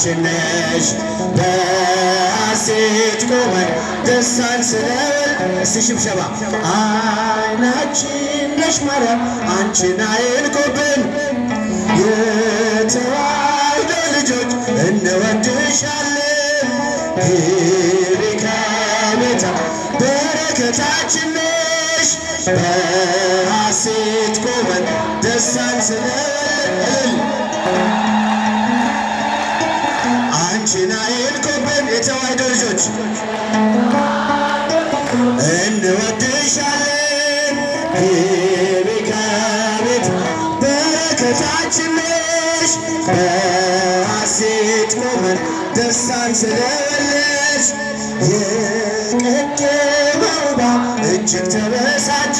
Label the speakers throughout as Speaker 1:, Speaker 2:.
Speaker 1: በረከታችን ነሽ። በሐሴት ቆመን ደስታን ስለወል እስቲ ሽብሸባ አይናችን ነሽ ማርያም አንቺን አይንኩብን። የተዋሕዶ ልጆች እንወድሻለን። ግቢ ከቤታ በረከታችን ነሽ። በሐሴት ቆመን ደስታን ስለወል አንቺን አይንኩብን። የተዋሕዶ ልጆች እንወድሻለን። ግቢ ከቤት በረከታችን ነሽ። በሐሴት ቆመን ደስታን ስለወለድሽ የቀደመው እባብ እጅግ ተበሳጨ፣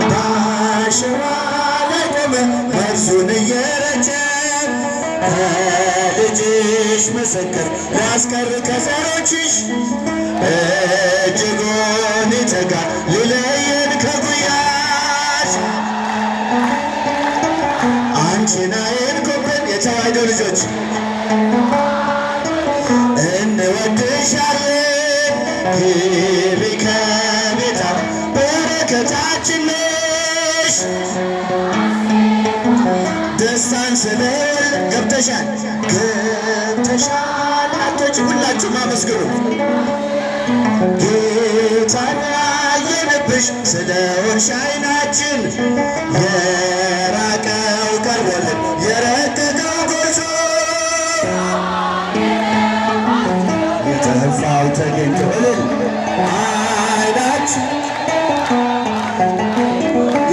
Speaker 1: በአሸዋ ላይ ቆመ መርዙን እየረጨ። ከልጅሽ ምስክር ሊያስቀር ከዘሮችሽ እጅጉን ይተጋል ሊለየን ከጉያሽ። አንቺን አይንኩብን። የተዋሕዶ ልጆች እንወድሻለን። ግቢ ከቤታ በረከታችን ነሽ። ደስታን ስለወል ገብተሻል ገብተሻል አቶች ሁላችሁም አመስግኑ። ጌታን ያየንብሽ ስለሆንሽ ዓይናችን የራቀው ቀርቦልን የረቀቀው ጎልቶ የጠፋው ተገኝቶ እልል ዓይናችን።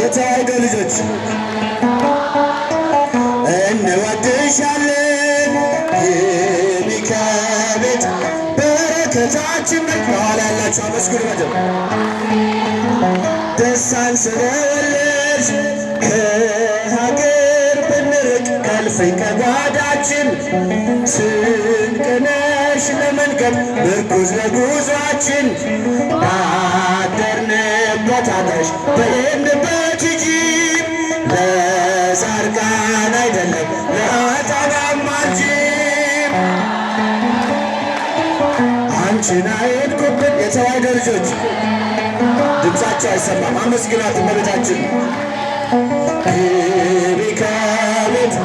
Speaker 1: የተዋሕዶ ልጆች እንወድሻለን። ግቢ ከቤት በረከታችን ነሽ። በኋላ ያላችሁ አመስግኑ በደምብ። ደስታን ስለወለድሽ ከሀገር ብንርቅ ከእልፍኝ ከጓዳችን ስንቅ ነሽ ለመንገድ ምርኩዝ ለጉዟችን። ባደርንበት አድረሽ በሄድንበት ሂጂ ለጻድቃን አይደለም ለኃጥአን አማልጂም። አንቺን አይንኩብን። የተዋሕዶ ልጆች ድምፃቸው አይሰማም። አመስግናት እመቤታችን። ግቢ ከቤት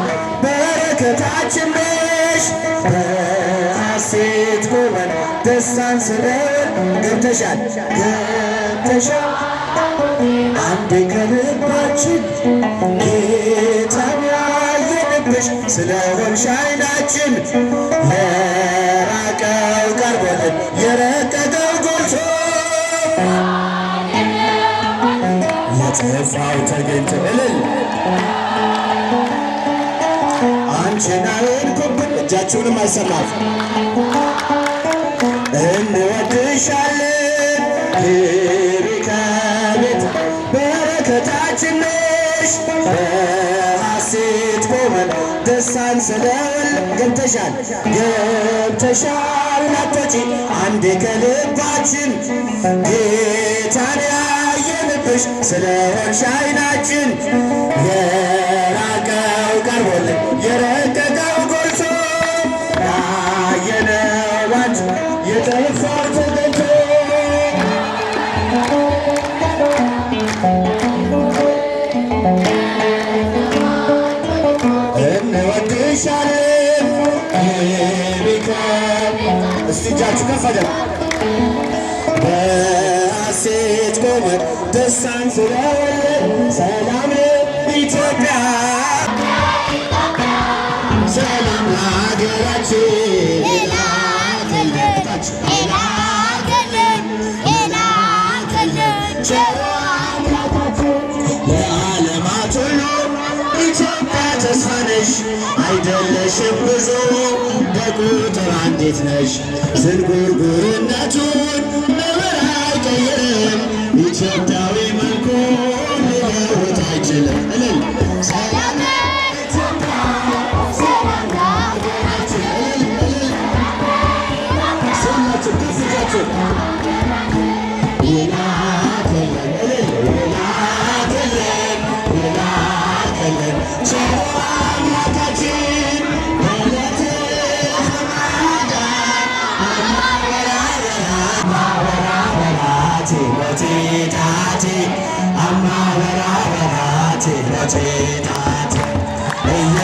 Speaker 1: በረከታችን ነሽ። በሐሴት ቆመን ደስታን ስለወል ገብተሻል ገብተሻል አንዴ ከልባችን ጌታን ያየንብሽ ስለሆንሽ ዓይናችን የራቀው ቀርቦልን የረቀቀው ጎልቶ የጠፋው ተገኝቶ እልል አንቺን አይንኩብን። እጃችሁንም አይሰማም። እንወድሻለን። ግቢ ከቤት በረከታችን ነሽ። በሐሴት ቆመን ደስታን ስለወል ገብተሻል ገብተሻል አትወጪ አንዴ ከልባችን ጌታን ያየንብሽ ስለሆንሽ ዓይናችን የራቀው ቀርቦልን የረቀቀው ጎልቶ ያየነው ባንቺ የጠፋው ተገኝቶ እንወድሻለን። ግቢ እስቲ እጃችሁ ከፍ አድርጉ። በሐሴት ቆመን ደስታን ስለወለድ ሰላም ለኢትዮጵያ፣ ሰላም ለሀገራችን
Speaker 2: የላከልን የላከልን
Speaker 1: ቸሩ አምላካችን ለዓለማት ሁሉ ኢትዮጵያ ተስፋ ነሽ። አይደለሽም ብዙ በቁጥር አንዲት ነሽ። ዝንጉርጉርነቱን ነብር አይቀይርም። ኢትዮጵያዊ መልኩን ሊለውጥ አይችልም። እልል ሰላም ለኢትዮጵያ፣
Speaker 2: ሰላም ለሀገራችን
Speaker 1: እልል እልል ስማችሁ ከፍ እጃችሁ ይላክልን እልል ይላክልን ይላክልን ቸሩ አምላካችን በዕለተ ሞቴታቴ አማበራበራቴ ሞቴታቴ እየ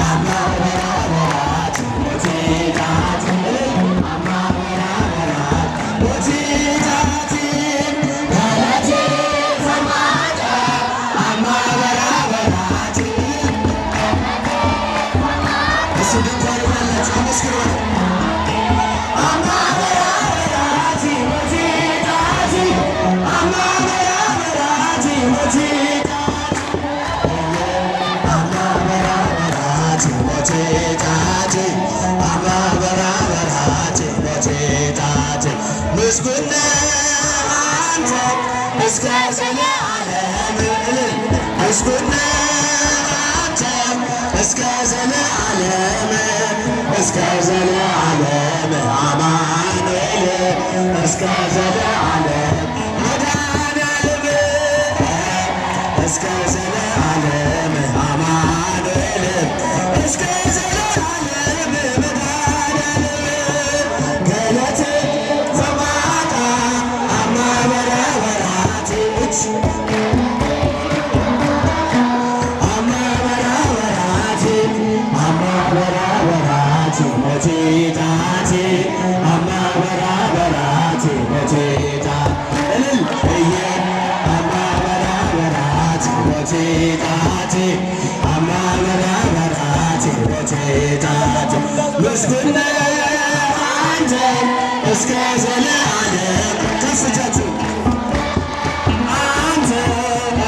Speaker 1: አማበራበራቴ ሞቴታቴ አማበራበራቴ ሞቴታቴ ገለቴ ፈማጣ አማበራበራቴ እሱ ድንኳን ያላችሁ አመስግኑ። አማበራበራቴ ሞቴታቴ አማበራበራቴ ሞቴታቴ አማበራበራቴ ሞቴታቴ አማበራበራቴ ሞቴታቴ ምስጉን ነህ አንተ እስከ ዘለዓለም ምስጉን ነህ አንተ እስከ ዘለዓለም እስከ ዘለዓለም አማኑኤል እስከ ዘለዓለም መድኃኔዓለም እስከ ዘለዓለም አማኑኤል እስከ ዘለዓለም መድኃኔዓለም ገለቴ ዘማጣ አማበራበራቴ አማበራበራቴ አማበራበራቴ ሞቴታቴ አማበራበራቴ ሞቴታ እልል እየ አማበራበራቴ ሞቴታቴ አማበራበራቴ ሞቴታቴ ምስጉን ነህ አንተ እስከ ዘለዓለም ከፍ እጃችሁ አንተ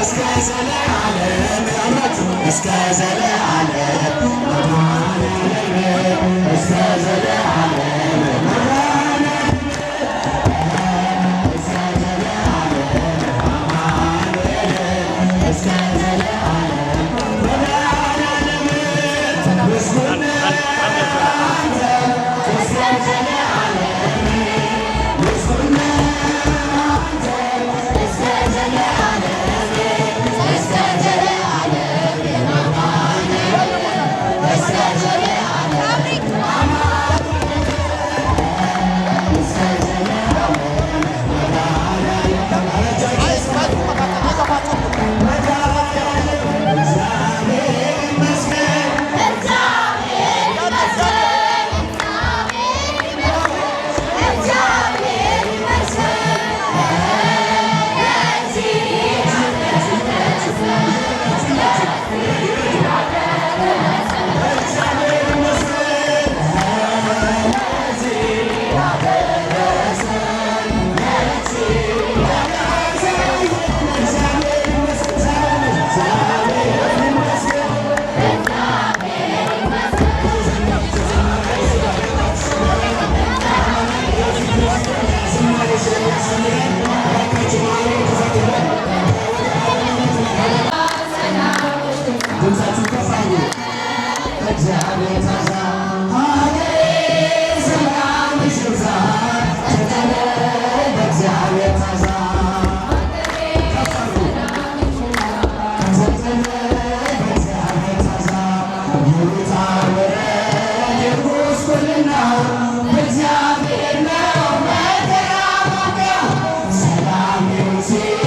Speaker 1: እስከ ዘለዓለም አብራችሁ እስከ ዘለዓለም መድኃኔዓለም እስከ ዘለዓለም መድኃኔዓለም እስከ ዘለዓለም አማኑኤል እስከ ዘለዓለም መድኃኔዓለም ምስጉን ነህ አንተ እስከ ዘለዓለም ምስጉን ነህ አንተ እስከ ዘለዓለም
Speaker 2: እስከ ዘለዓለም እስከ ዘለዓለም እግዚአብሔር ይመስገን፣ እግዚአብሔር ይመስገን። ለዚህ
Speaker 1: ድምፃችሁ ከፍ አድርጉ። እግዚአብሔር ታዛ ሀገሬ ሰላምሽ ይብዛ ተጠለይ በእግዚአብሔር ታዛ ከፍ አድርጉ። ተጠለይ በእግዚአብሔር ታዛ ይውጣ ውረድ የጉስቁልና በእግዚአብሔር ነው መከራ ማብቂያ። ሰላም ይሁን ሲል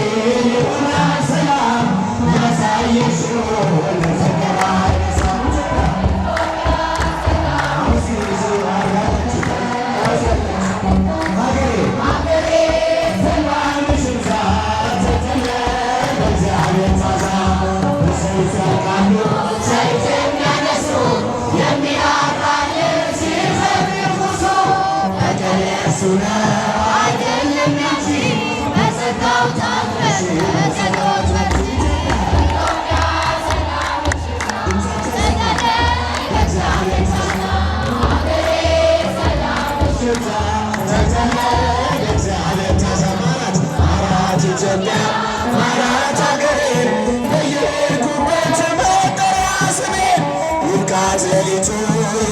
Speaker 1: ይሆናል ሰላም ያሳየሽውን ፍቅር አይረሳም። ሀገሬ ሰላምሽ ይብዛ ተጠለይ በእግዚአብሔር ታዛ በሰይፍ ያልቃሉ ሰይፍ የሚያነሱ የሚራራልን ሲዘምር ብዙ በቀል የእርሱ ነው
Speaker 2: አይደለም ያንቺ በጸጋው ታጥበሽ በጸሎት በርቺ። ኢትዮጵያ ሰላምሽ ይብዛ ተጠለይ በእግዚአብሔር ታዛ ሀገሬ ሰላምሽ
Speaker 1: ይብዛ ተጠለይ በእግዚአብሔር ታዛ ማራት ማራት ኢትዮጵያ ማራት ሀገሬ በየሄድኩበት መጠሪያ ስሜ ይብቃት ሌሊቱ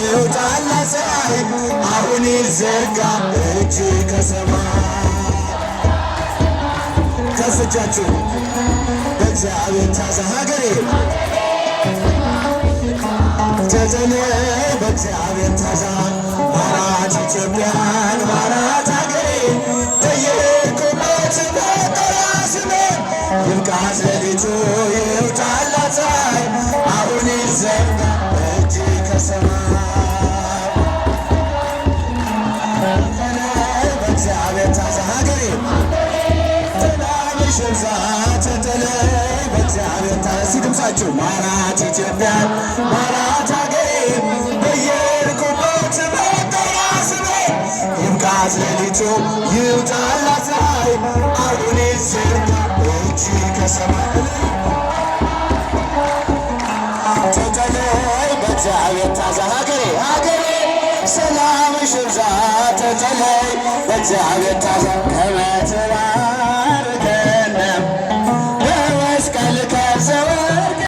Speaker 1: ይውጣላት ፀሐይ አሁን ይዘርጋ እጅ ከሰማይ ከፍ እጃችሁ በእግዚአብሔር ታዛ ሀገሬ ተጠለይ በእግዚአብሔር ታዛ ማራት ኢትዮጵያን ማራት ሀገሬ በየሄድኩበት እስቲ ድምፃችሁ ማራት ኢትዮጵያ ማራት ሀገሬ በየሄድኩበት በጠራ ስሜ ይብቃት ሌሊቱ ይውጣላት ፀሐይ አሁን ይዘርጋ እጅ ከሰማይ። ተጠለይ በእግዚአብሔር ታዛ ሀገሬ፣ ሀገሬ ሰላምሽ ይብዛ። ተጠለይ በእግዚአብሔር ታዛ ከመትባረክ።